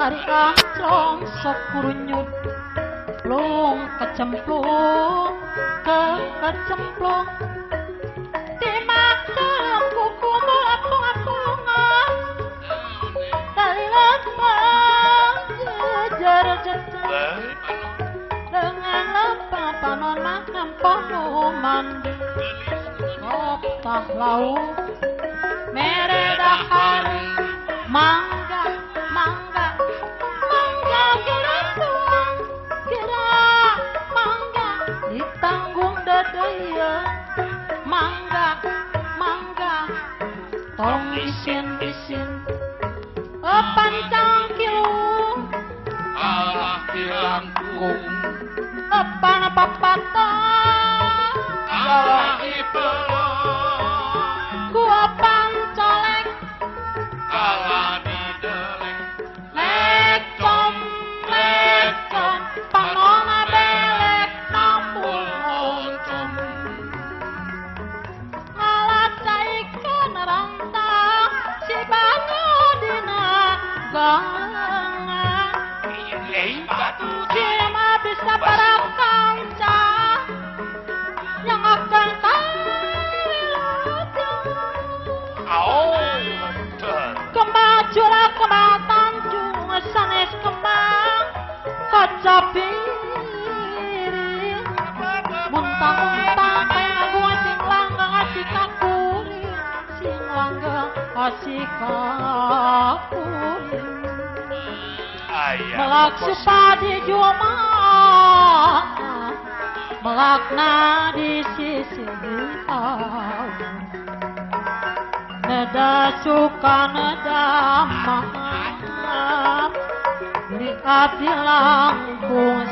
Ari anclong sok kurunyut plung kecemplung kecemplung dimakan kuku melapung-apungan dari lempang jejer-jejer dengan lempang panon makan ponuman optah lauk meredahar mangga mangga mangga gerak tuang gerak mangga ditanggung dadaya mangga mangga tong isin isin pancang kilung alah dilangkung epan papatah alah dipelong gua pancolek alah dideleng lecom lecom panona belek nampul oncom ngalah caikeun rantang si banyu dina galengan batu siapa bisa para kanca yang akan kembang curah kembang tanjung sanes kembang kaca piring muntah-muntah kaya ngaguan sing langgeng asik kakuring sing langgeng asik kakuring melak supadi juma melakna di sisi neda suka neda maaf di api langkung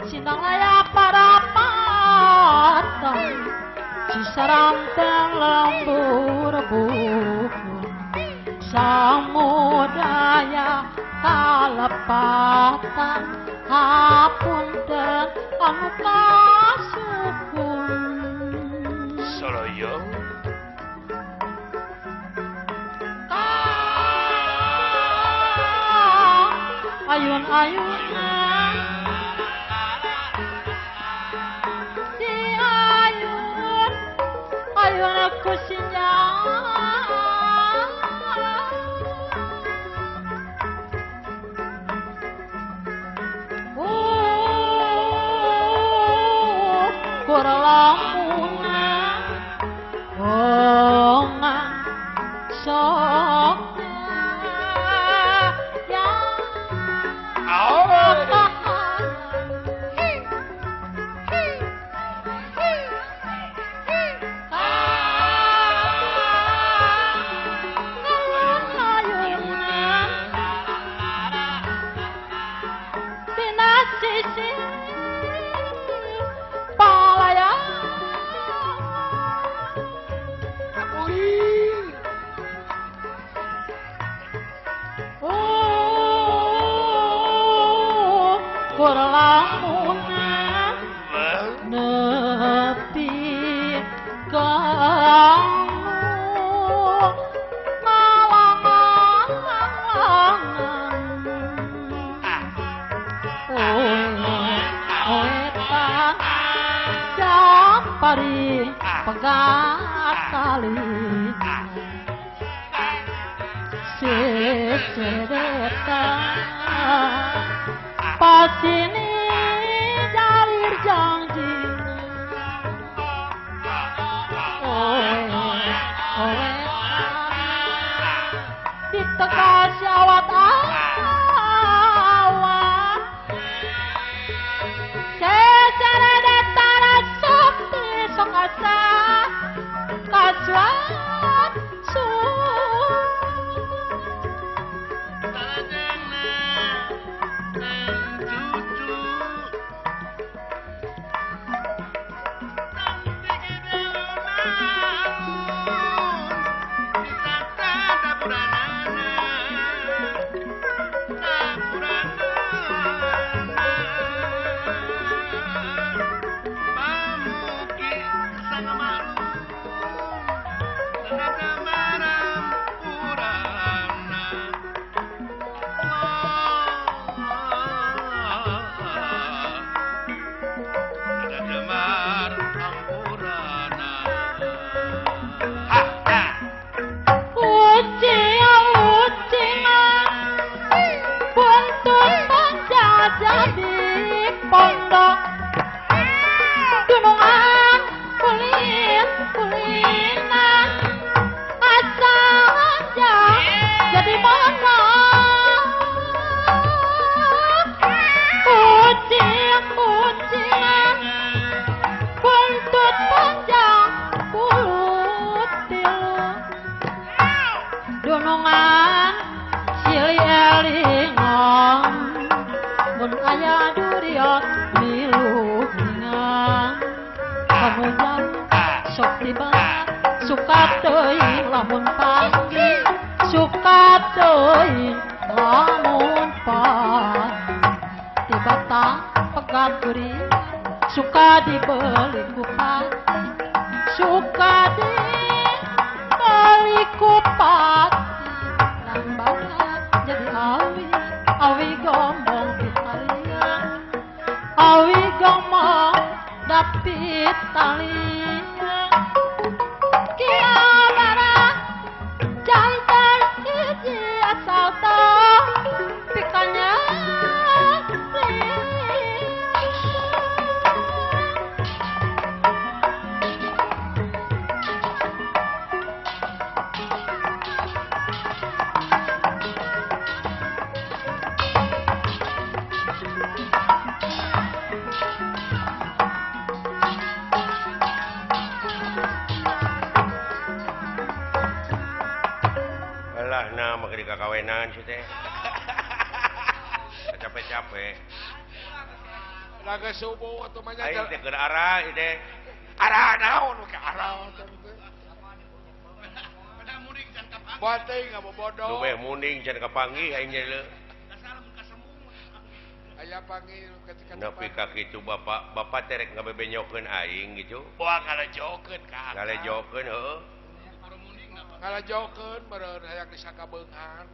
sindang layak para patah cisaranten lembur buku samudaya kalepatan hapunten anu kasukun Soloyo ayun-ayunan di ayun ayun aku sinjang kurlamunan ongan soknya yang kurlamunan nepi kamu ngalangan oetan jampari pegat tali seseretan pasini jalir janji oe oe ditegas awat awat secara datara sakti sok asa kasuat su cucu. Demar hampurana ha ha Ucing buntut panjang jadi pondok dunungan kulit kulinan asal aja jadi monok kucing buntut panjang kulut tilu dunungan silih elingon mun aya duriot milu ningan anu jauh sok tiba suka teuing lamun panggih suka teuing lamun panggih tiba tak pegat geuring suka dibeli ku pati suka dibeli ku pati lambat jadi awi awi gombong pitalian awi gombong dapit talian kia bara jantan hiji asal tah pikanya. Kakawenan sih teh capek-capek laga subuh atuh mah nya aing teh keur arah ieu teh arah naon ka arah teh bating ngabobodo dumeh muning can kapanggih aing nya leuh aya panggih ketika nepi ka kitu bapak bapak teh rek ngabebenyokeun aing gitu boa ngalejokeun ka ngalejokeun heuh ngalajokeun meureun hayang disangka beunghar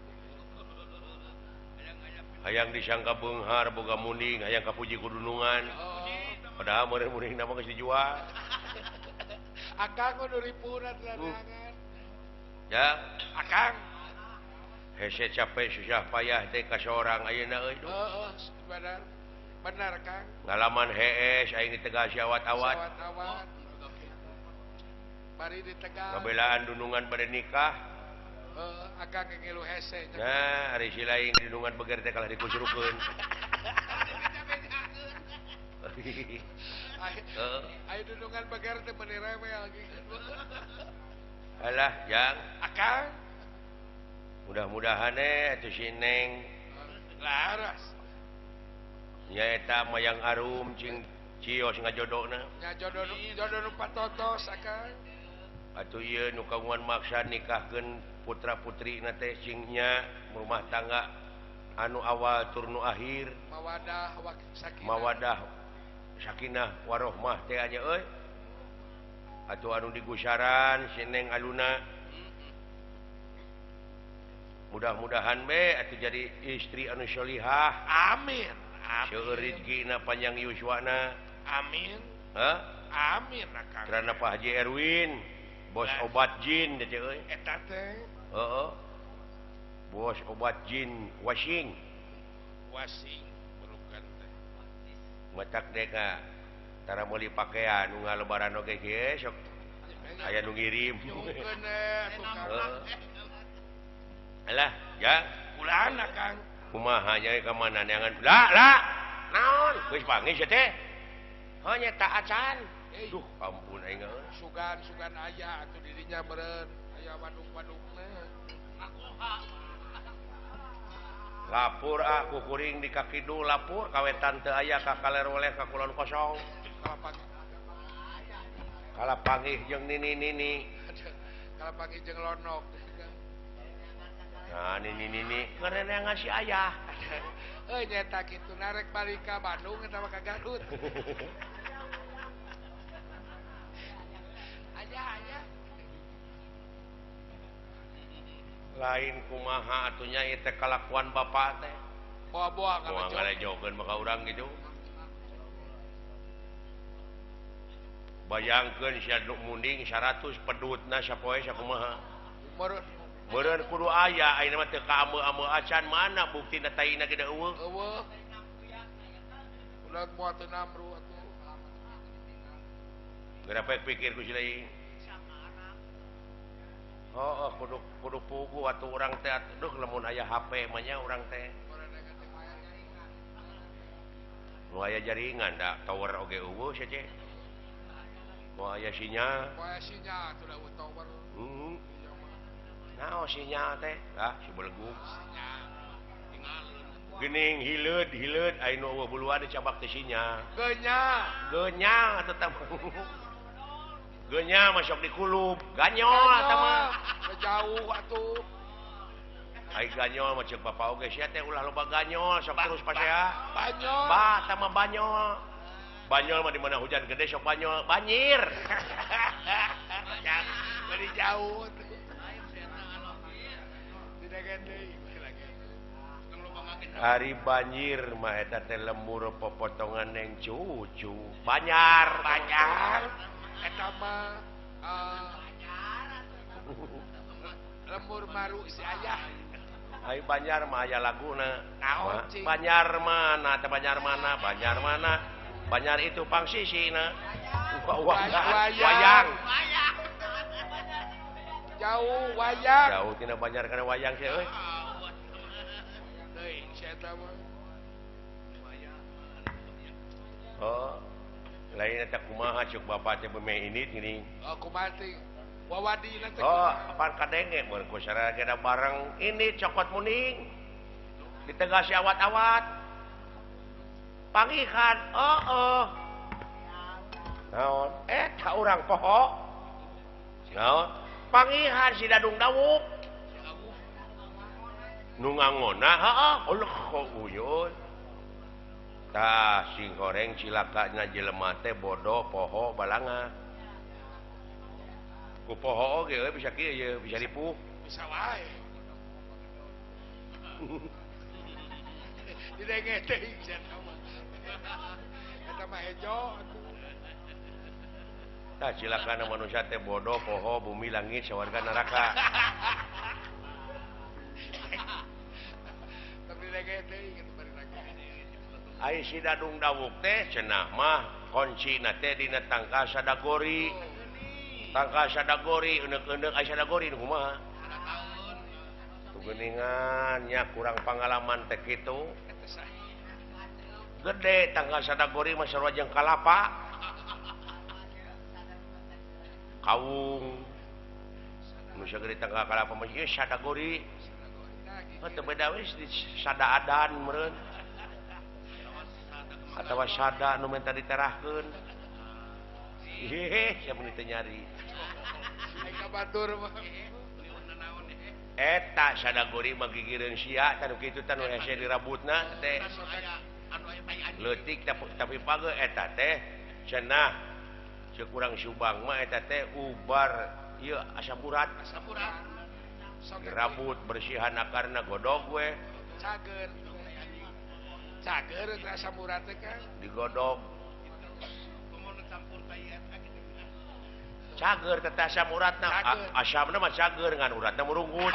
hayang disangka beunghar boga munding hayang kapuji ku dunungan padahal meureun munding mah geus dijual akang nu ripunan lanangan ya akang hese capek susah payah teh ka saorang ayeuna euy heeh benar benar Kang ngalaman hees aing di Tegal siawat-awat bari di Tegal kabelaan dunungan bade nikah heeh akang ngilu hese nah ari si lain dunungan beger teh kalah dikusrukeun heeh aya dunungan beger teh meuni rewel gitu alah jang akang mudah-mudahan atuh si Neng laras nyaeta mayang arum cing cios ngajodona nya jodoh jodoh nu patotos akang atuh ieu nu kagungan maksa nikahkeun putra-putrina teh cingnya rumah tangga anu awal tur nu akhir mawadah sakinah mawadah sakinah warohmah teh nya euy atuh anu digusaran si Neng Aluna mudah-mudahan be atuh jadi istri anu sholihah amin seueur rezekina panjang yuswana amin hah amin akang karena Pak Haji Erwin bos obat jin teh euy eta teh heeh bos obat jin wasing wasing burukan teh matak deka tara meuli pakaian nu ngalebaran oge kieu sok aya nu ngirim alah ya kulana Kang kumaha nya ka mana neangan la la naon geus panggih sia teh heuh nya tak acan duh ampun aing euy sugan sugan aya atuh dirinya meureun aya waduk-wadukna lapur ah kukuring di kakidul lapur kawetan teu aya ka kaler weleh ka kulon kosong kala panggih jeung nini-nini kala panggih jeung lonok nah nini-nini ngareneangan si ayah euy nyeta kitu narek balik ka Bandung eta mah ka Garut ayah ayah lain kumaha atunya ieu teh kalakuan bapak teh boa-boa ngalejokeun maka urang gitu. Bayangkeun sia nu munding 100 pedutna sapoe sakumaha. Meureun kudu aya ayeuna mah teu kaameu-ameu acan mana buktina taina ge da eueuh. Eueuh. Ulah moal teu namru atuh. Geura pikir ku si deui. Oh, kudu kudu pugu atuh urang teh aduh lamun aya HP mah nya urang teh. Nu aya jaringan da tower oge eueuh sia teh. Moal aya sinyal. Moal aya sinyal atuh da eueuh tower. Heeh. Naon sinyal teh? Ah, si belegug. Geuning hileud hileud aya nu eueuh buluan dicabak teh sinyal. Geunya. Geunya atuh tah. Geunya masuk di kulub, ganyol atuh mah. Jauh atuh. Ai ganyol mah ceuk bapa oge sia teh ulah loba ganyol sok terus pasea. Banyol. Bah, tah mah banyol. Banyol mah di mana hujan gede sok banyol, banjir. Bari jauh. Ari banjir mah eta teh lemur popotongan neng cucu. Banyar, banyar. Eta mah lemur maru si ayah. Ai Banjar mah aya laguna. Naon cing? Banjar mana teh Banjar mana? Banjar mana? Banjar itu pangsisina. Wayang. Jauh wayang. Jauh tina Banjar kana wayang sih euy. Teuing si eta mah. Oh. Lain eta kumaha ceuk bapa teh beume ini gini. Oh kumaha teh? Wawadina teh. Oh, apaan kadenge mun ku sarana bareng ini cokot muning. Ditegasi awat-awat. Pangihan, oh oh. Naon? Eta urang poho. Naon? Pangihan si Dadung Dawuk. Nu ngangona, heeh, Allah kok uyun. Tah sing goreng cilakana jelema teh bodoh poho balanga. Ku poho oge euy bisa kieu ye, bisa ripuh. Bisa wae. Didenge teuing sia mah. Eta mah hejo atuh. Tah cilakana manusia teh bodoh poho bumi langit sawarga neraka. Tapi didenge teuing kitu bari lagi. Ai si Dadung Dawuk teh cenah mah kuncina teh dina tangkal sadagori. Tangkal sadagori euneuh-euneuh ai sadagori nu kumaha? Tuh geuningan nya kurang pangalaman teh kitu. Gede tangkal sadagori mah sarua jeung kalapa. Kawung. Nu sagede tangkal kalapa mah ieu sadagori. Heuh teu beda we di sadaadan meureun. Atawa sada nu menta diterahkeun. Hehe, sia mun teu nyari. Ai ka batur mah. Eta sadagori mah gigireun sia tah nu kitu tah nu hese dirabutna teh. Leutik tapi page eta teh cenah ceuk urang Subang mah eta teh ubar ieu asam urat. Asam urat. Dirabut bersihan akarna godog we. Cager. Cager teh asam urat teh kan digodog. Cager teh asam uratna, asamna mah cager ngan uratna murunggut.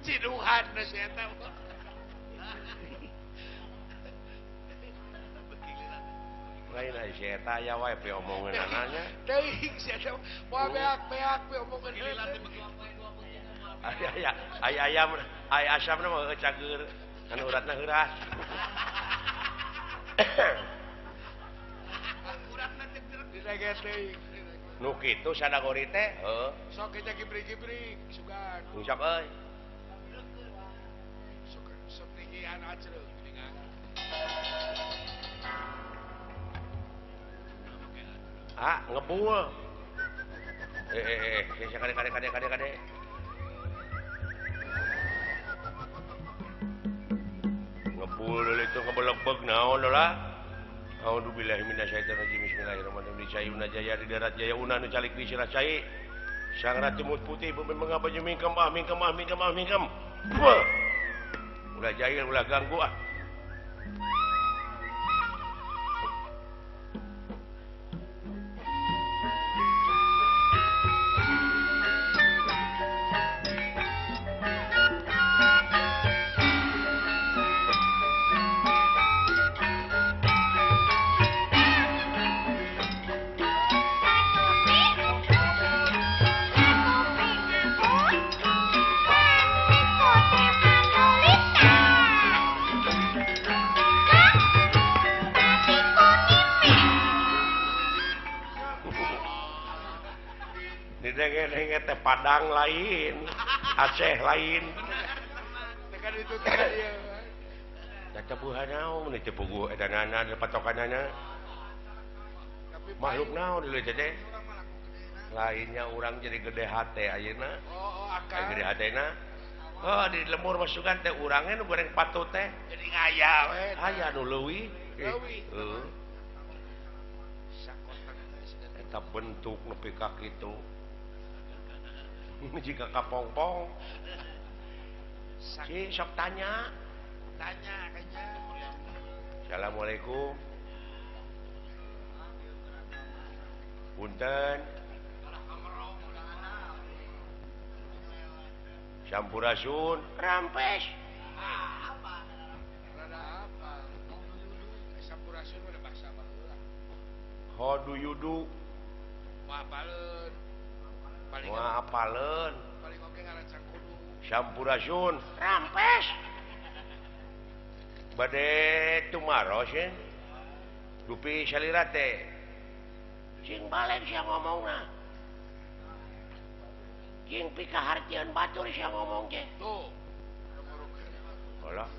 Ciduhan si eta. Lain ai si eta aya wae piomongeunana nya. Teuing si eta moal beak-beak piomongeun. Ai ai ayam ai asamna mah cager ngan uratna heuras. Nu kitu sadagori teh heuh. Sok eta gibrik-gibrik sugan. Sok euy. Sok sok tinggian acreuk geuningan. Ah, ngebul. Kade kade kade kade kade. Ngebul itu ngebelebeg naon lah. A'udzubillahi minasyaitonirrajim. Bismillahirrahmanirrahim. Sayuna jaya di darat jaya una nu calik di sirah cai. Sang ratu mut putih bumi mengapa mingkem ah mingkem ah mingkem ah mingkem. Ulah jahil ulah ganggu ah. Didenge-denge teh Padang lain, Aceh lain. Tekan itu tekan ieu. Da tebuhan naon teu puguh edanana patokanana. Makhluk naon deui teh? Lainnya orang jadi gede hate ayeuna. Oh, akal. Gede hatena. Oh, di lemur masukan teh urangnya nu goreng patut teh. Jadi ngaya we. Aya nu leuwih. Leuwih. Heeh. Eta bentuk nepi ka kitu. Jika kapongpong. Si sok tanya. Tanya kayaknya. Assalamualaikum. Punten. Sampurasun. Rampes. Apa? Rada apa? Sampurasun udah bahasa baheula. How do you do? Moal apaleun. Moal apaleun. Paling oge ngarancang kudu. Sampurasun. Rampes. Bade tumaros ye. Dupi salira teh. Sing balik sia ngomongna. Jeung pikahartieun batur sia ngomong teh. Tuh. Alah.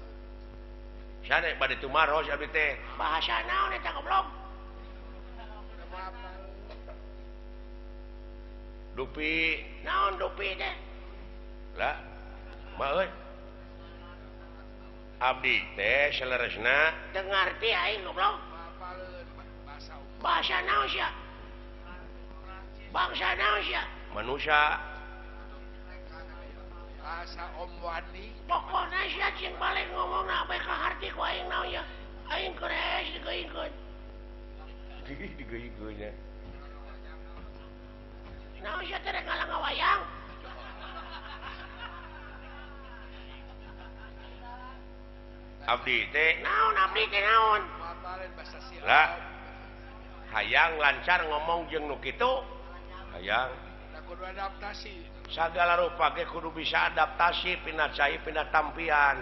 Sane bade tumaros abdi teh. Bahasa naon eta goblok? Dupi naon dupi teh? Lah, mah euy. Abdi teh saleresna teu ngarti aing goblok. Bahasa naon sia? Bangsa naon sia? Manusia. Bahasa Om Wani. Pokokna sia cing balik ngomongna bae kaharti ku aing naon ya. Aing keres digeuingkeun. Digeuingkeun nya. Naon sia teh rek ngalang ngawayang? Abdi teh naon abdi teh naon? Lah hayang lancar ngomong jeung nu kitu. Hayang kudu adaptasi. Sagala rupa ge kudu bisa adaptasi pindah cai pindah tampian.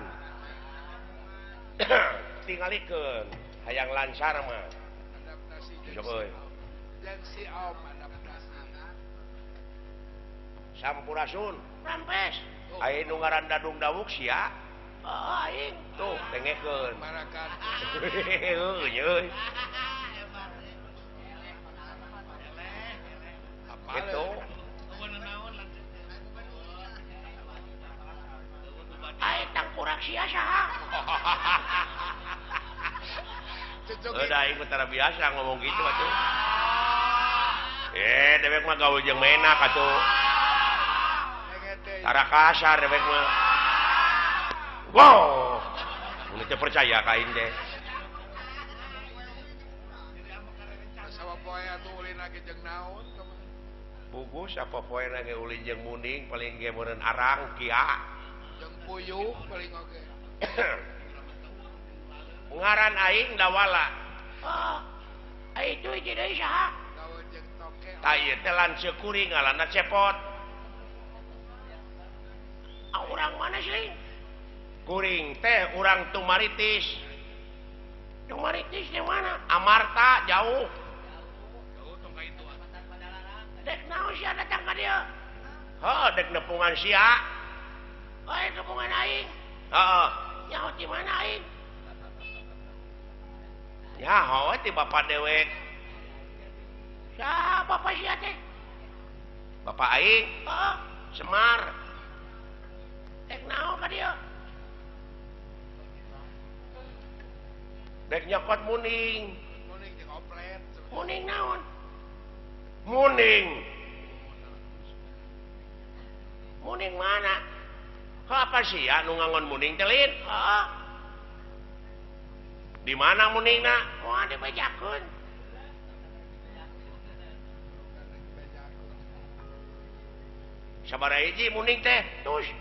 Tingalikeun hayang lancar mah. Adaptasi jeung euy. Jeung si Om adaptasi. Sampurasun. Rampes. Aya nu ngaran Dadung Dawuk sia. Oh, aing tuh dengekeun. Marakan. Heueuh euy. Itu. Aing tangkurak sia saha? Udah aing mah tara biasa ngomong gitu atuh. Dewek mah gaul jeung menak atuh. Tara kasar dewek mah. Wow. Mun teu percaya ka aing teh. Sawa poe atuh ulin lagi jeung naon? Pugu sapa poe ge ulin jeung muning paling ge meureun arang kia. Jeung puyuh paling oge. Ngaran aing Dawala. Oh, aing teh hiji deui saha? Dawa jeung toke. Tah ieu teh lanceuk kuring ngaranna Cepot. Ah, urang mana sih? Kuring teh urang Tumaritis. Tumaritis di mana? Amarta jauh. Dek naon sia datang ka dieu? Heuh, dek nepungan sia. Oi, nepungan aing. Heeh. Nyaho di mana aing? Nyaho we ti bapa dewek. Saha bapa sia teh? Bapa aing? Heeh, Semar. Dek naon ka dieu? Dek nyokot muning. Muning jeung oplet. Muning naon? Muning. Muning mana? Apa sih ya nu ngangon muning teh lin? Heeh. Di mana muningna? Moal dibejakeun. Sabaraha hiji muning teh? Tus.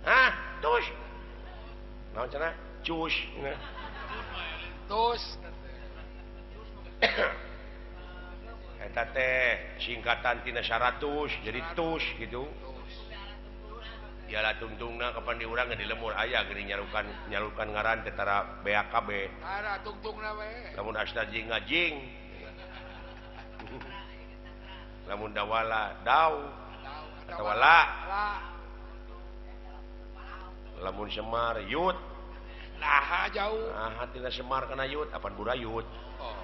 Hah? Tus. Naon cenah? Cus. Tus. Eta teh singkatan tina 100 jadi tus gitu. Ialah tungtungna kapan di urang di lemur aya geuning nyarukan nyarukan ngaran teh tara BAKB. Tara tungtungna we. Lamun asna jing ngajing. Lamun dawala dau atawa la. Lamun Semar yut. Nah jauh. Nah tina Semar kana yut apan burayut. Oh.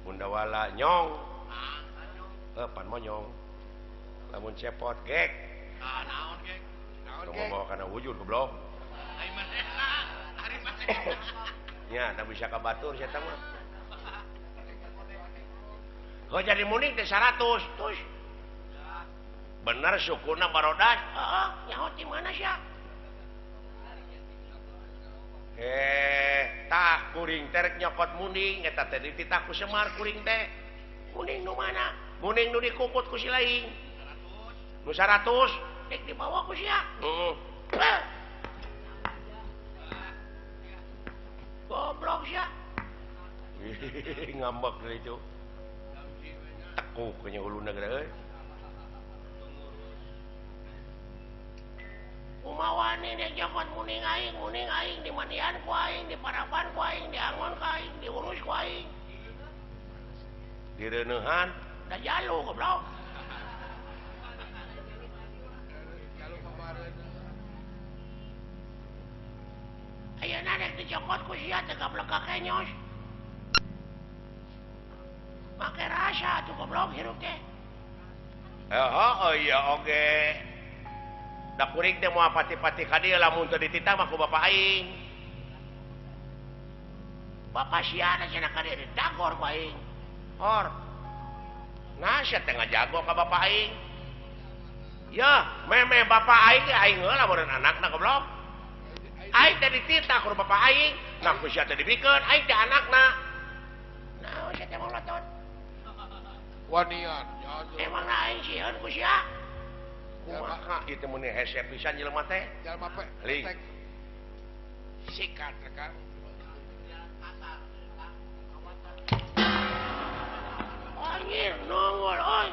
Mun dawala nyong. Pan monyong. Lamun cepot gek. Ah naon gek? Naon gek? Bawa kana wujud goblok. Ai manehna, ari manehna. Nya, da bisa ka batur sia teh mah. Heuh jadi muning teh 100 tus. Bener sukuna barodas. Heeh, nyaho ti mana sia? Tah kuring teh rek nyokot muning eta teh dititah ku Semar kuring teh. Muning nu mana? Muning nu dikukut ku si laing. Nu 100 rek dibawa ku sia. Heeh. Goblok sia. Ngambek deui itu. Tekuk nya uluna geura euy. Kumawani dek nyokot muning aing dimandian ku aing, diparaban ku aing, diangon ku aing, diurus ku aing. Direuneuhan da jalu goblok. Ayeuna dek dicokot ku sia teh gablek ka kenyos. Make rasa atuh goblok hirup teh. Oh iya oge. Da kuring teh moal pati-pati ka dieu lamun teu dititah mah ku bapa aing. Bapa sia da cenah ka dieu didagor ku aing. Hor. Nah sia teh ngajago ka bapa aing. Yah, meme bapa aing ge aing heula meureun anakna goblok. Aing teh dititah ku bapa aing, nah ku sia teh dibikeun aing teh anakna. Naon sia teh molotot? Wanian. Emang aing sieun ku sia? Kumaha ieu teh meuni hese pisan jelema teh? Jelema ling. Sikat rekam. Anjir nongol euy.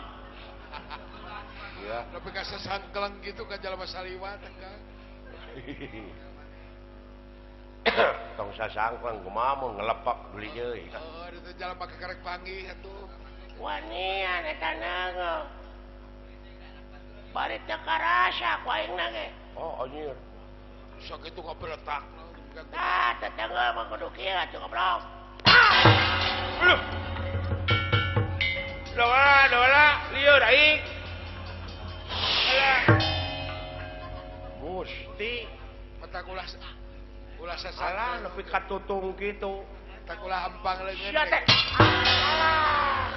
Ya, nepi ka sasangkleng gitu ka jelema saliwat Kang. Tong sasangkleng kumaha mun ngelepak deui deui. Oh, itu jelema kakarek panggih atuh. Wanian eta nangol. Bari teu karasa ku aing na ge. Oh anjir. Sakitu ngabeletak. Tah tetangga mah kudu kieu atuh goblok. Aduh. Doa, doa, lieur aing. Alah. Gusti, mata ulah ulah sasana nepi ka tutung kitu. Tak ulah hampang leungeun. Sia teh. Alah.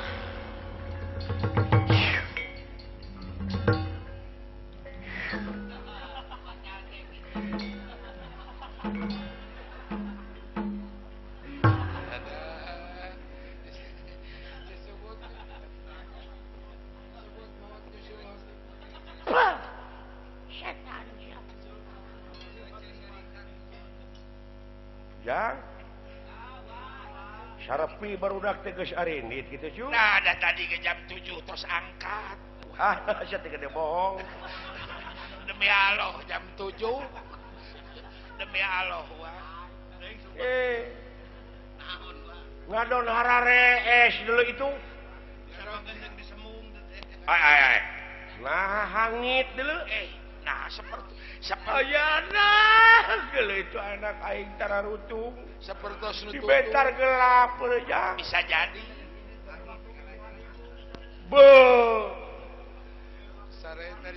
Jang Sarepi barudak teh geus arindit kitu cu. Nah, da tadi ke jam 7 terus angkat. Ah, sia teh gede bohong. Demi Allah jam 7. Demi Allah wah. Ngadon hararees dulu itu. Ai ai ai. Nah hangit dulu. Nah seperti ayana geuleuh itu anak aing tararutung sapertos nu dibentar gelap aja bisa jadi be sare teh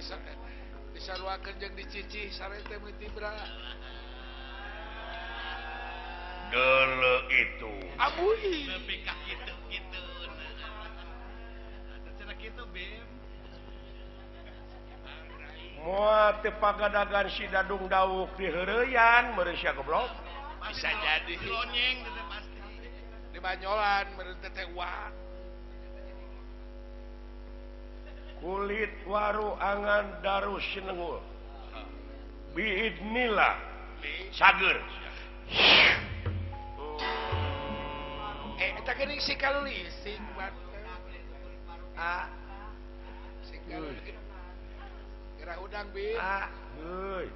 disaruakeun jeung dicicih sare teh meuni tibra geuleuh itu abui nepi ka kitu-kitu cenah kitu bim. Moal teu pagadagan si Dadung Dawuk di heureuyan meureun sia goblok. Bisa jadi lonyeng teh pasti. Di banyolan meureun teh teh wa. Kulit waru angan darus sinengul. Biidnillah. Sager. Eta geuning si kalulising buat. Ah. Si kalulising. Kira udang bi. Ah, heuy.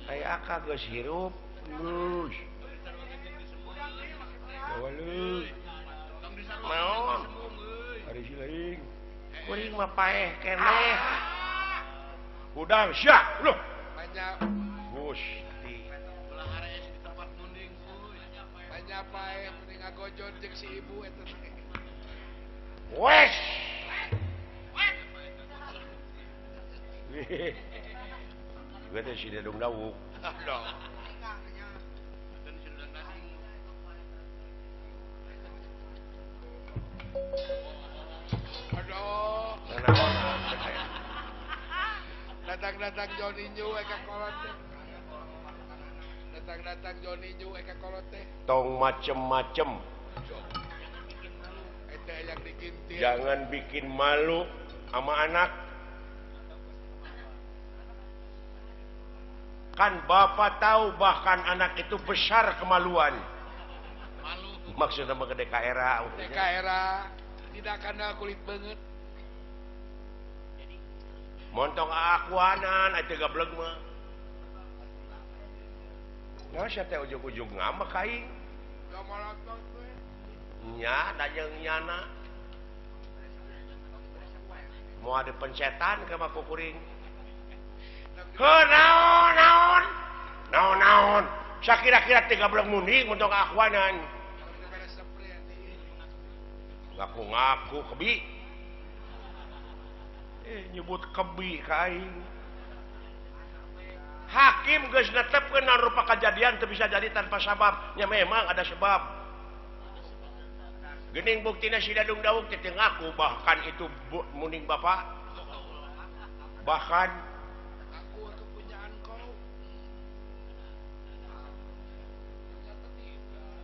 Aya aka geus hirup, geus. Walu. Mau mah paeh keneh. Hudang sia loh. Banyak Gusti. Ulah harees di tempat munding kuy. Banyak paeh mending ngagojon jeung si ibu eta teh. Wes. Gue teh si Dadung Dawuk. Aduh. Aduh. Datang-datang Johnny New eka kolot teh. Datang-datang Johnny New eka kolot teh. Tong macem-macem. Eta yang digintil. Jangan bikin malu sama anak. Kan bapak tahu bahkan anak itu besar kemaluan. Malu. Maksudnya mah gede kaera. Gede kaera. Tidak kandal kulit banget. Montong akuanan atuh gablek mah. Nah, sia teh ujug-ujug ngambek ka aing. Da molotot we. Nya da jeung nyana. Moal dipencetan ka mah kukuring. Heuh naon naon. Naon naon. Sakira-kira teh gablek munding montong akuanan. Ngaku-ngaku kebi. Nyebut kebi ka aing. Hakim geus netepkeun naon rupa kejadian teu bisa jadi tanpa sabab. Nya memang ada sebab. Geuning buktina si Dadung Dawuk teh teu ngaku bahkan itu munding bapak. Bahkan aku kepunyaan kau.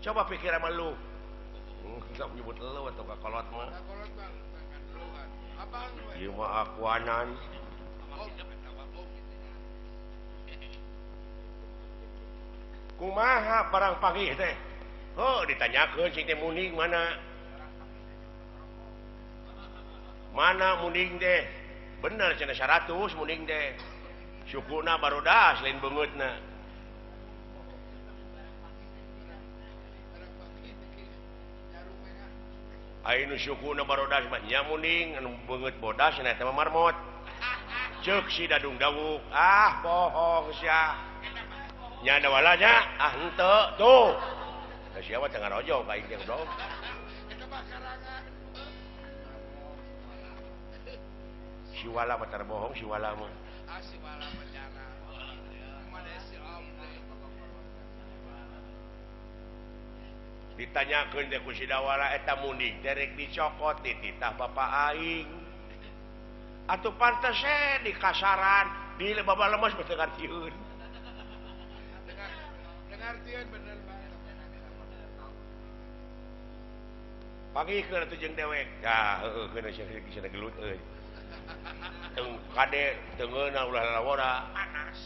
Coba pikir sama lu. Enggak menyebut lu atau ka kolot mah. Kolot mah abang we. Ieu mah akuanan. Kumaha barang panggih teh? Oh, ditanyakeun si teh munding mana? Mana munding teh? Bener cenah 100 munding teh. Sukuna barudas lain beungeutna. Ayo nu sukuna barodas mah nya munding anu beungeut bodas cenah eta mah marmot. Ceuk si Dadung Dawuk, ah bohong sia. Nya ada walanya, ah henteu tuh. Da sia mah teu ngarojong ka aing teh goblok. Eta mah karangan. Si wala mah terbohong si wala mah. Ah si wala mah nyana. Mana si om teh. Ditanyakeun teh ku si Dawala eta munding teh rek dicokot dititah bapa aing. Atuh pantes di kasaran di baba lemes mah teu ngartieun. Dengartieun bener bae. Pangihkeun atuh jeung dewek. Tah heueuh keun sia sia gelut euy. Teu kade teu ngeunah ulah lalawora. Panas.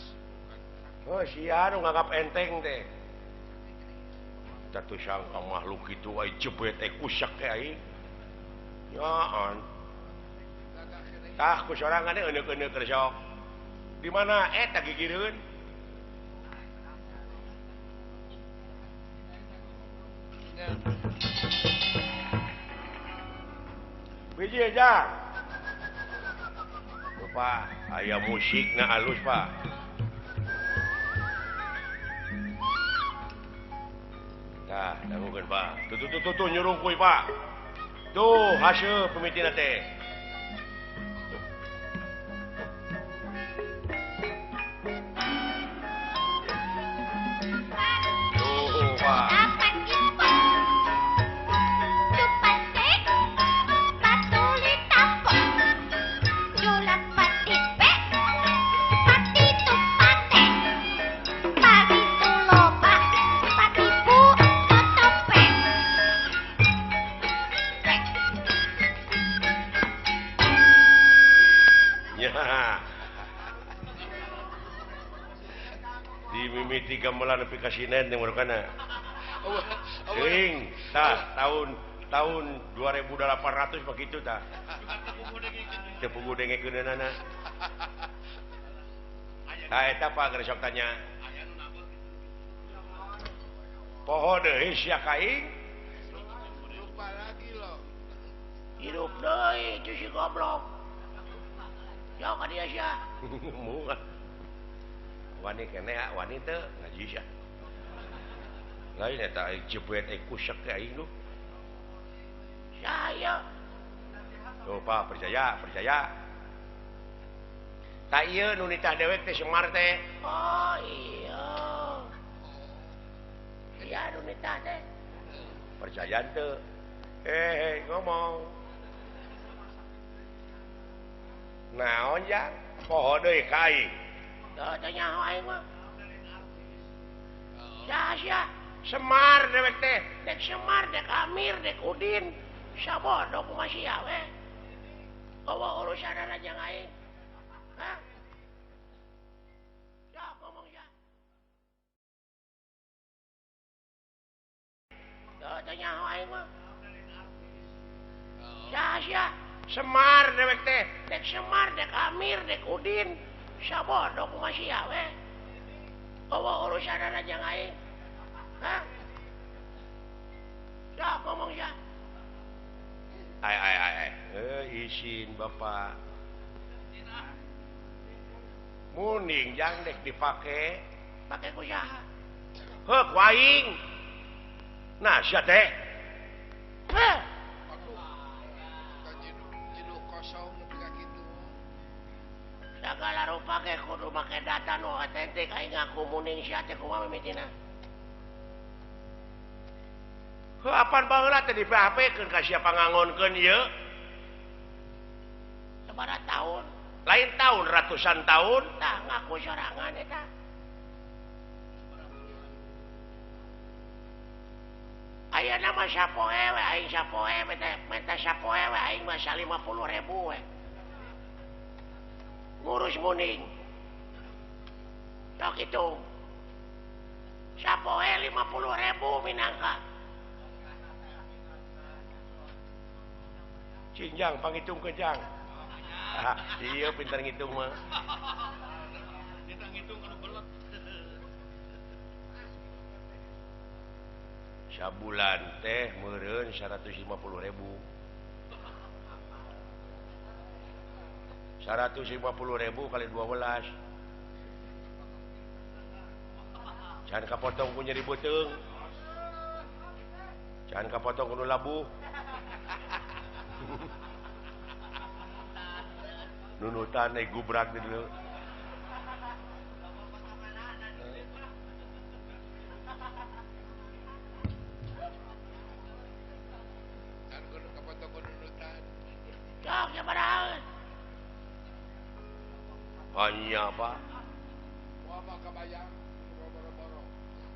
Oh sia nu nganggap enteng teh. Tatu sangka makhluk itu ai jebet teh kusak teh aing. Nyaan. Tah ku sorangan teh euneuh-euneuh keur sok. Di mana eta gigireun? Biji aja. Pak, aya musikna alus, Pak. Tah, dangukeun, Pak. Tuh tuh tuh tuh, tuh nyurungkuy, Pak. Tuh, hasil pemitina teh. Tuh, Pak. Dimimiti gamelan nepi ka sinen teh murukana. Teuing, tah tahun 2800 begitu tah. Teu puguh dengekeunana. Tah eta Pak geus sok tanya. Poho deui sia ka aing. Lupa lagi loh. Hirup deui itu si goblok. Yo ka dieu sia. Moal. Wani keneh wani teu ngaji sia. Lain eta aing jebet aing kusek teh aing nu. Saya. Tuh Pak, percaya, percaya. Tak ieu nu nitah dewek teh Semar teh. Oh iya. Iya nu nitah teh. Percaya teu? Ngomong. Naon jang? Poho deui ka aing. Teu teu nyaho aing mah. Sia-sia. Semar dewek teh. Dek Semar, dek Amir, dek Udin. Sabodo kumaha sia we. Bawa urusan jeung aing. Hah? Ya ngomong ya. Teu teu nyaho aing mah. Sia-sia. Semar dewek teh. Dek Semar, dek Amir, dek Udin. Sabodo kumaha sia we. Bawa urusan jeung aing. Hah? Ya ngomong ya. Ai ai ai. Isin Bapak. Muning jang dek dipake. Pake ku saha? Heuh ku aing. Nah sia teh. Heh. Jenuh kosong nepi ka kitu. Sagala rupa ge kudu make data nu otentik aing ngaku muning sia teh kumaha mimitina. Heuh apan baheula teh di PHP-keun ka siapa ngangonkeun ieu? Sabaraha tahun? Lain tahun, ratusan tahun. Tah ngaku sorangan eta. Ayeuna mah sapoe we aing sapoe meta sapoe we aing mah 50.000 we. Ngurus muning. Sok hitung. Sapoe 50.000 minangka. Cinjang panghitung kejang. Iya pintar ngitung mah. Kita ngitung kudu belet. Sabulan teh meureun 150.000. 150.000 kali 12. Jangan kapotong ku nyeri beuteung. Jangan kapotong ku nu labuh. Nunutan gubrak dulu. Hanya apa?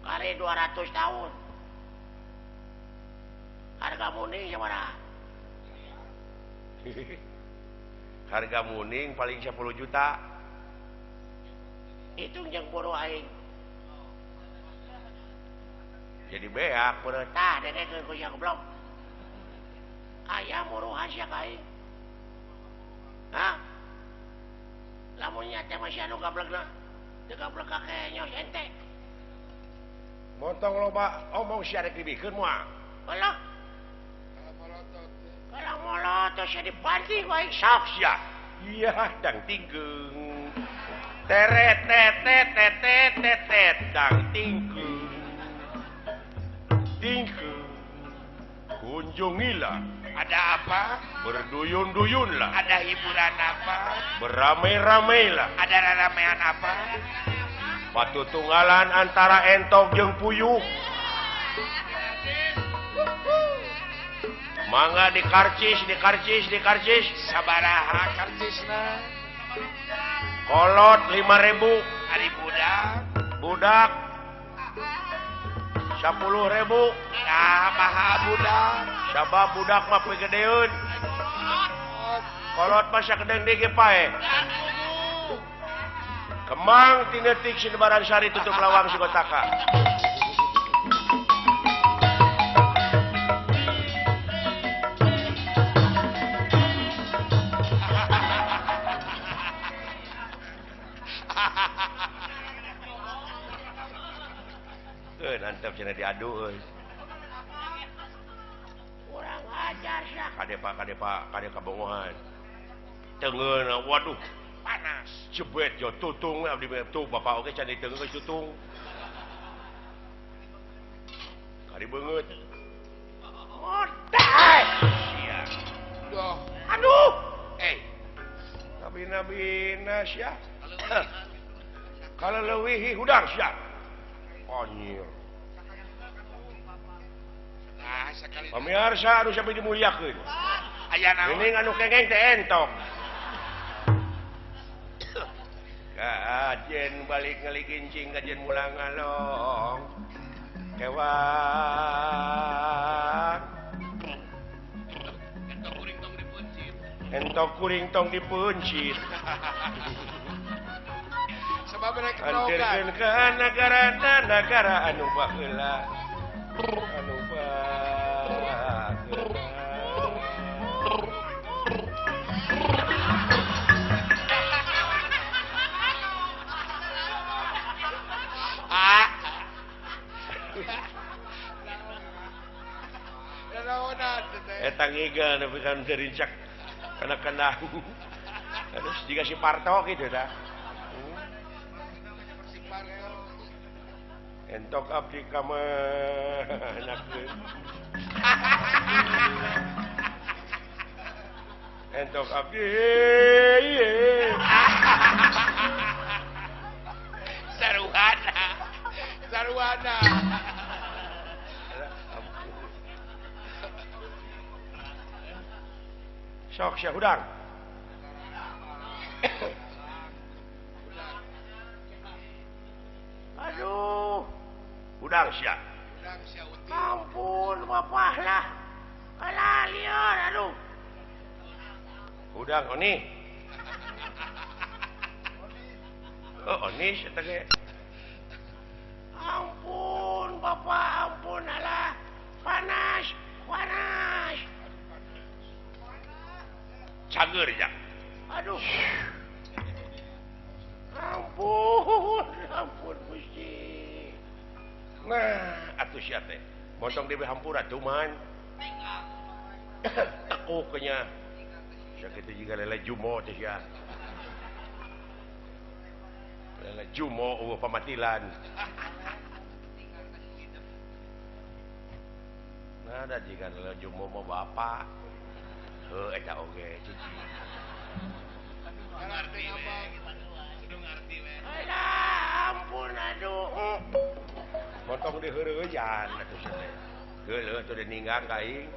Kali 200 tahun. Harga muning sabaraha? Harga muning paling 10 juta. Hitung jeung buru aing. Jadi beak tah dedekeun ku sia goblok. Aya muruhan sia ka aing. Hah? Lamun nya teh masih anu gablegna. Teu gablek ka kenyos ente. Montong loba omong sia rek dibikeun moal. Alah. Kalau molotot sia dibanting wae sok sia. Iya dang tingkeung. Teret tet tet tet tet tet dang tingkeung. Tingkeung. Kunjungilah. Ada apa? Berduyun-duyunlah. Ada hiburan apa? Beramai-ramailah. Ada ramean apa? Batu tunggalan antara entok jeung puyuh. Mangga dikarcis, dikarcis, dikarcis. Sabaraha karcisna? Kolot 5.000. Ari budak. Budak 10.000. Nah, maha budak. Sabab budak mah pigedeun. Kolot mah sakedeung deui ge pae. Kemang tinetik Sinebaran Sari tutup lawang Sigotaka. Mantap cenah diadu euy. Kurang ajar sia. Kade Pak, kade Pak, kade kabongohan. Tengeuna waduh, Panas. Jebet jo tutung abdi tuh bapak oge can diteung geus tutung. Kari beungeut. Modai. Sia. Duh. Aduh. Eh. Nabi-nabina sia. Kalau leuwih hudang sia. Anjir. Nah, sekali. Pamiarsa anu sampai dimuliakeun. Aya naon? Geuning anu kengeng teh entok. Kajen balik ngaligincing kajen mulang ngalong. Kewang. Entok kuring tong dipuncit. Entok kuring tong dipuncit. Sebab mereka kerogan. Anterkeun ka nagara anu baheula. Anu baheula. Ah. Nanaonan teh. Eta ngiga nepi ka derincak kana kendang. Terus jiga si Parto kitu tah. Si Parto. Entok abdi ka manakeun. Entok abdi. Saruhana. Saruhana. Sok sia hudang. Aduh. Hudang sia. Hudang sia uti. Ampun bapak lah. Alah lieur aduh. Hudang oni. Oh oni sia teh. Ampun bapak, ampun alah. Panas, panas. Cager ya. Aduh. Ampun, ampun Gusti. Nah, atuh sia teh. Montong deui hampura cuman. Tekuk nya. Sia kitu jiga lele jumo teh sia. Lele jumo eueuh pamatilan. Nah, da jiga lele jumo mah bapak. Heuh eta oge cici. Ngarti we. Kudu ngarti we. Alah, ampun aduh. Montong diheureuyan atuh sia teh. Heueuh atuh ninggang ka aing.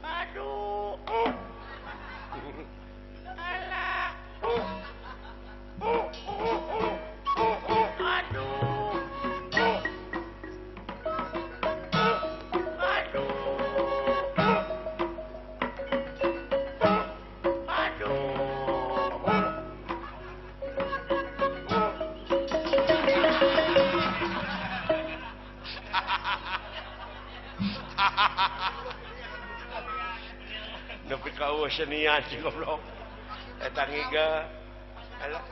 Aduh. Alah. Aduh. Aduh. Aduh. Nepi ka eueuh senian si goblok. Eta ngiga. Alah.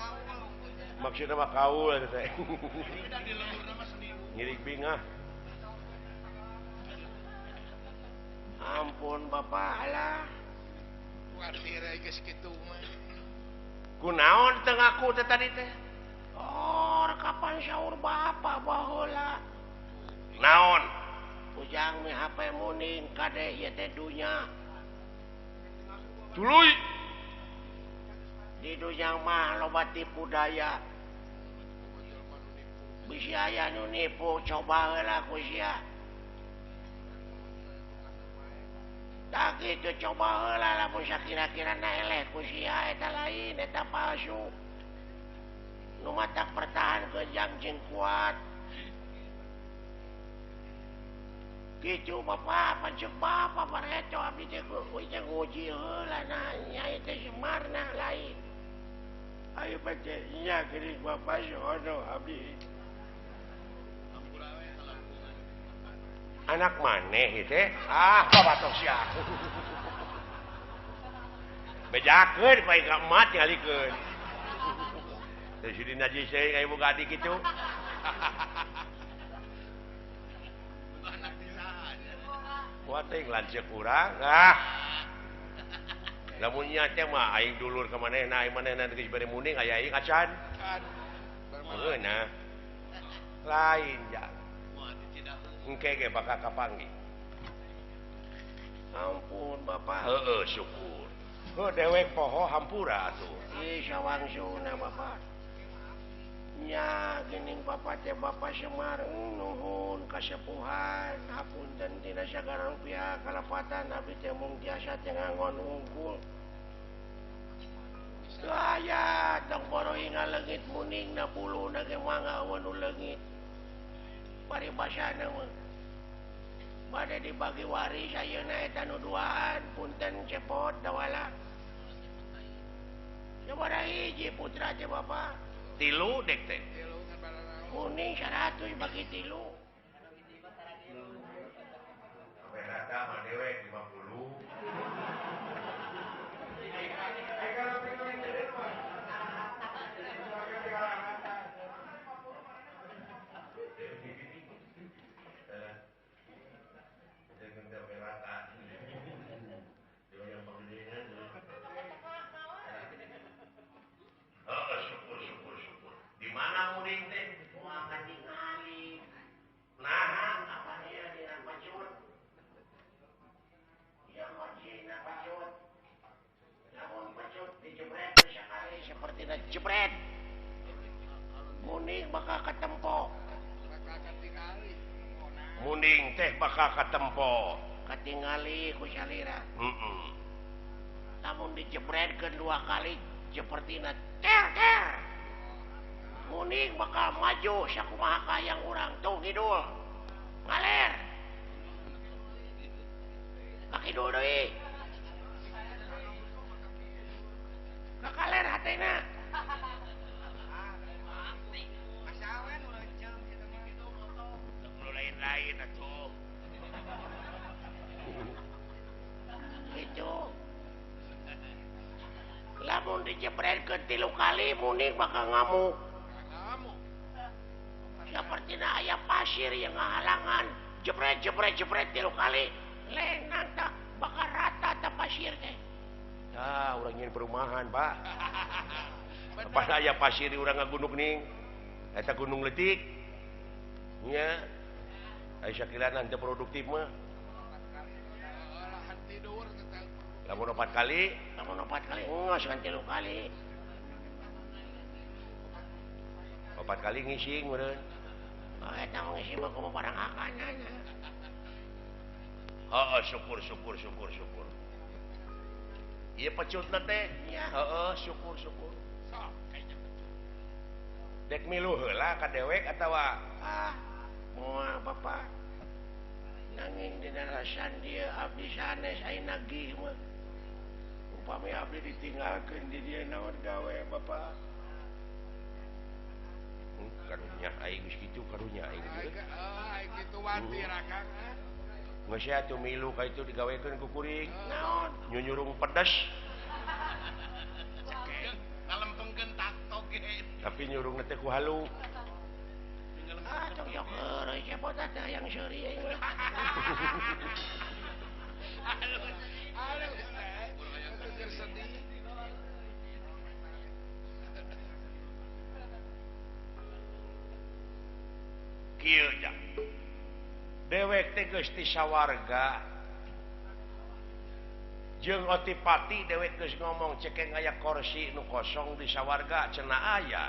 Maksudna mah kaul eta teh. Ngirig bingah. Ampun bapak alah. Ngarti geus kitu mah. Kunaon teu ngaku teh tadi teh? Oh, kapan sahur bapak baheula. Naon? Ujang mi HP muning kade ieu teh dunya. Tuluy. Di dunya mah loba tipu daya. Bisi aya nu nipu coba heula ku sia. Tak kitu coba heula lamun sakira-kira na eleh ku sia eta lain eta palsu. Nu matak pertahankeun jang jeung kuat. Kitu bapak pancuk bapak bareto abdi teh nguji heula nanya itu Sumarna lain. Ayo pancet nya geuning bapak sono abdi. Anak maneh ieu teh? Ah, babatok sia. Bejakeun bae ka emak tingalikeun. Teu sidi najis teh ka ibu gadi kitu. Wah teh lanceuk urang. Ah. Lamun nya teh mah aing dulur ka manehna, aing manehna geus bere muning aya aing acan. Heuh nah. Lain jang. Engke ge bakal kapanggih. Ampun Bapak. Heeh, syukur. Heuh dewek poho hampura atuh. Ih sawangsuna Bapak. Nya geuning Bapak teh Bapak Semar nuhun kasepuhan hapunten tina sagala rupiah kalepatan abdi teh mung tiasa teh ngangon hungkul. Teu aya tong boro ngaleungit muning na buluna ge mangga nu leungit. Paribasana mah bade dibagi waris ayeuna eta nu duaan punten cepot dawala. Sabaraha hiji putra teh Bapak? Tilu dek teh. Kuning 100 bagi tilu. Rata mah dewek 50. Jebret muning bakal katempo, muning teh bakal katempo katingali ku salira. Lamun dijebretkeun dua kali sepertina ter ter muning bakal maju sakumaha kayang urang tuh ngidul ngaler ka kidul deui ka kaler hatena. Lain-lain atuh. Gitu. Lamun dijebretkeun 3 kali muning bakal ngamuk. Sapertina aya pasir yang ngahalangan, jebret jebret jebret 3 kali, lenang tak bakal rata ta pasir teh. Ah, urang nyeun perumahan, Pak. Pas aya pasir di urang ngagunung ning. Eta gunung leutik. Nya. Ai sakilana teu produktif mah. Lamun 4 kali, lamun 4 kali geus kan 3 kali. 4 kali ngising meureun. Oh eta mah ngising mah kumaha barang akanana. Heeh, syukur syukur syukur syukur. Ieu pecutna teh. Heeh, syukur syukur. Sok kayaknya pecut. Dek milu heula ka dewek atawa ah moal Bapak. Nanging dina rasan dieu abdi sanes aya nagih mah. Upami abdi ditinggalkeun di dieu naon gawe Bapak. Karunya aing geus kitu karunya aing kitu. Aing kitu wanti rakang. Geus atuh milu ka itu digawekeun ku kuring. Naon? Nyunyurung pedes. Ngalempengkeun taktok ge. Tapi nyurungna teh ku halu. Ah, tong sok heureuy cepot teh hayang seuri aing. Halus. Halus. Sedih. Kieu jang. Dewek teh geus ti sawarga. Jeung Otipati dewek geus ngomong cekeng aya kursi nu kosong di sawarga cenah aya.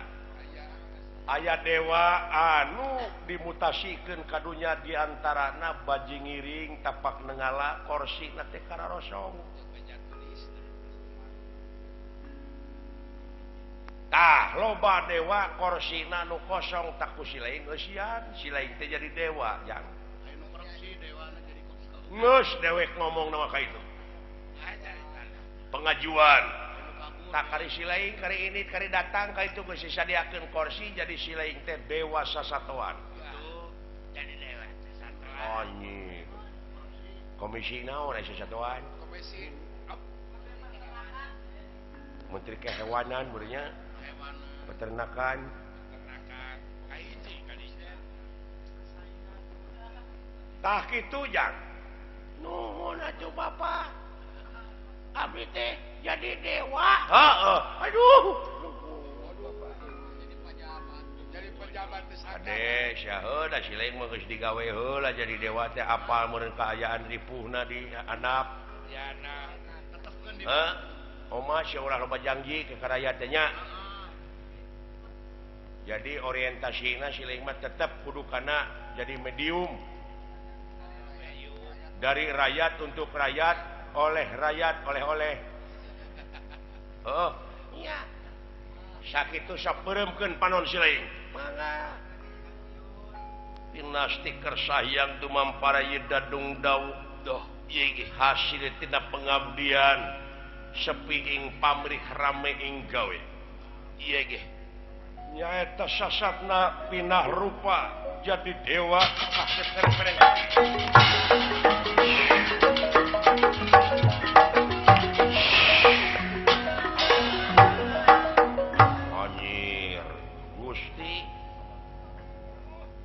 Aya dewa anu dimutasikeun ka dunya di antarana baji ngiring tapak nengala korsina teh kararosong. Tah loba dewa korsina nu kosong tak ku si lain eusian, si lain teh jadi dewa jang. Geus dewek ngomong nama ka itu. Pengajuan. Tak kari si lain kari ini kari datang ka itu geus disadiakeun kursi jadi si lain teh dewa sasatoan. Jadi dewa sasatoan. Anjing. Komisi naon aya sasatoan? Komisi Menteri Kehewanan meureunnya. Peternakan. Peternakan. Kahiji kadinya. Tah kitu jang. Nuhun atuh Bapak. Abdi teh jadi dewa. Heeh. Aduh. Jadi pejabat teh Ade sia da siling mah geus digawe heula jadi dewa teh apal meureun kaayaan ripuhna di handap. Ya nah. Tetepkeun di. Heuh. Oma sia ulah loba janji ke rakyat teh nya. Jadi orientasina siling mah tetep kudu kana jadi medium. Dari rakyat untuk rakyat, oleh rakyat, oleh-oleh. Oh, iya. Sakitu sapeuremkeun panon siling. Mangga. Dinasti Kersayang dumampara ieu dadung dawuk doh ieu hasil tina pengabdian sepi ing pamrih rame ing gawe. Ieu ge nyaeta sasatna pinah rupa jadi dewa kasep. Anjir, Gusti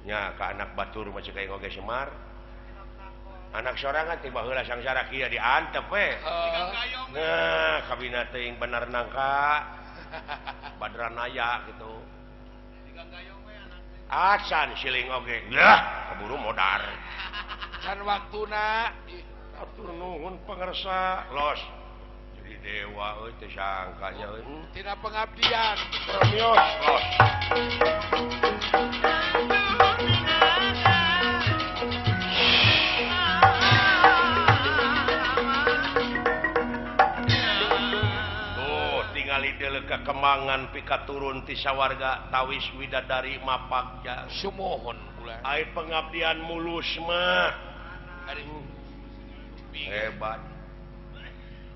nya ka anak batur mah cek oge Semar. Anak sorangan tiba heula sangsara kieu diantep we. Nah, kabina teuing bener nangka. Badranaya gitu. Acan siling oge. Lah, keburu modar. Can waktuna atur nuhun pangersa los. Jadi dewa euy teu sangkanya euy. Tina pengabdian. Mios los. Kekemangan pika turun ti sawarga tawis widadari mapakja sumohon kula ai pengabdian mulus mah hebat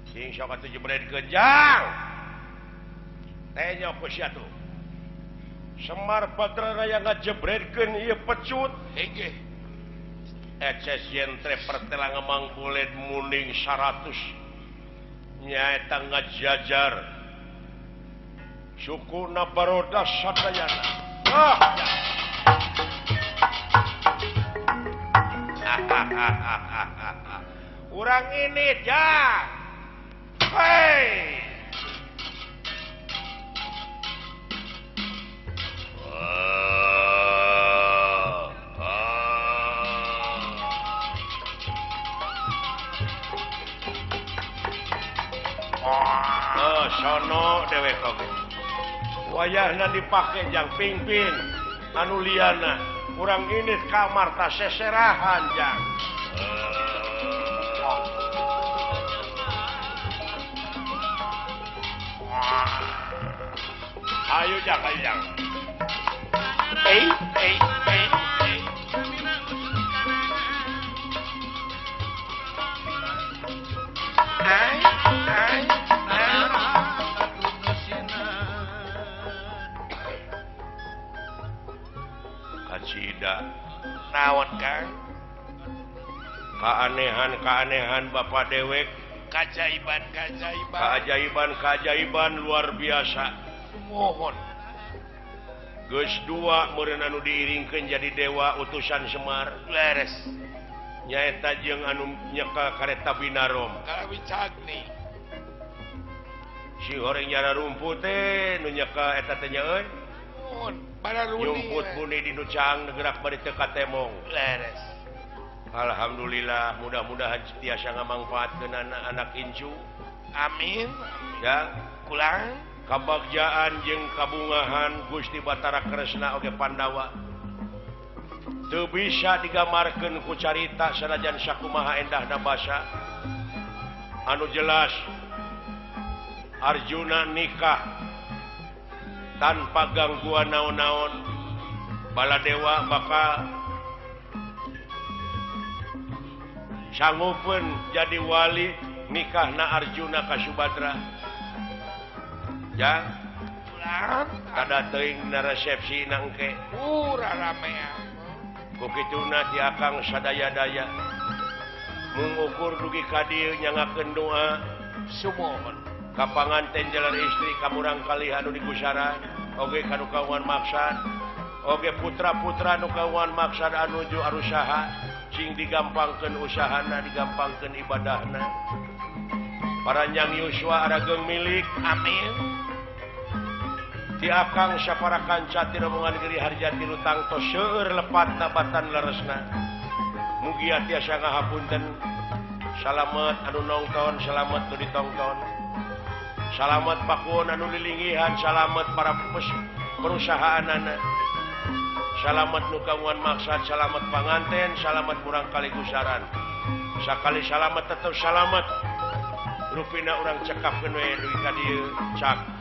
sing sok atuh jebredkeun jang teh ku sia tuh Semar Badraraya ngajebredkeun ieu pecut hege eces jentre pertela ngemang bulet muning 100 nyaeta ngajajar sukuna baroda sadayana. Ah. Urang ini ja. Hei. Oh, sono dewek oge. Wayahna dipake jang pingpin anu liana urang ini kamar ta seserahan jang. Ayo jang, ayo jang. Eh eh eh. Ai ai. Kacida naon Kang? Keanehan-keanehan Bapak dewek, kajaiban-kajaiban, keajaiban-keajaiban luar biasa. Mohon. Geus dua meureun anu diiringkeun jadi dewa utusan Semar. Leres. Nyaeta jeung anu nyeka kareta Binarom. Kawicagni. Si horeng nyara rumput teh nu nyeka eta teh nya euy. Mohon. Nyumput buni di nucang gerak bari teu katemong. Leres. Alhamdulillah mudah-mudahan tiasa ngamangfaatkeun anak incu. Amin. Ya, kulang kabagjaan jeung kabungahan Gusti Batara Kresna oge Pandawa. Teu bisa digambarkeun ku carita sanajan sakumaha endahna basa. Anu jelas Arjuna nikah tanpa gangguan naon-naon. Baladewa bakal sanggupeun jadi wali nikahna Arjuna ka Subadra. Ya, kada teuing na resepsi na engke. Ramean. Ku kituna ti akang sadaya-daya mengukur dugi ka dieu nyangakeun doa Sumohon. Ka panganten jalan istri ka murang kalih anu digusaran oge ka nu kawan maksad oge putra-putra nu kawan maksad anuju arusaha sing digampangkeun usahana digampangkeun ibadahna. Paranjang yuswa arageung milik. Amin. Ti akang sapara kanca ti rombongan Giri Harjati nu tangtos seueur lepatna batan leresna. Mugia tiasa ngahapunten. Salamet anu nongton, salamet nu ditongton. Salamet pakuwon anu lilingihan, salamet para perusahaanana. Salamet nu kamuan maksad, salamet panganten, salamet murang kali gusaran. Sakali salamet tetep salamet. Rupina urang cekapkeun we dugi ka dieu cak.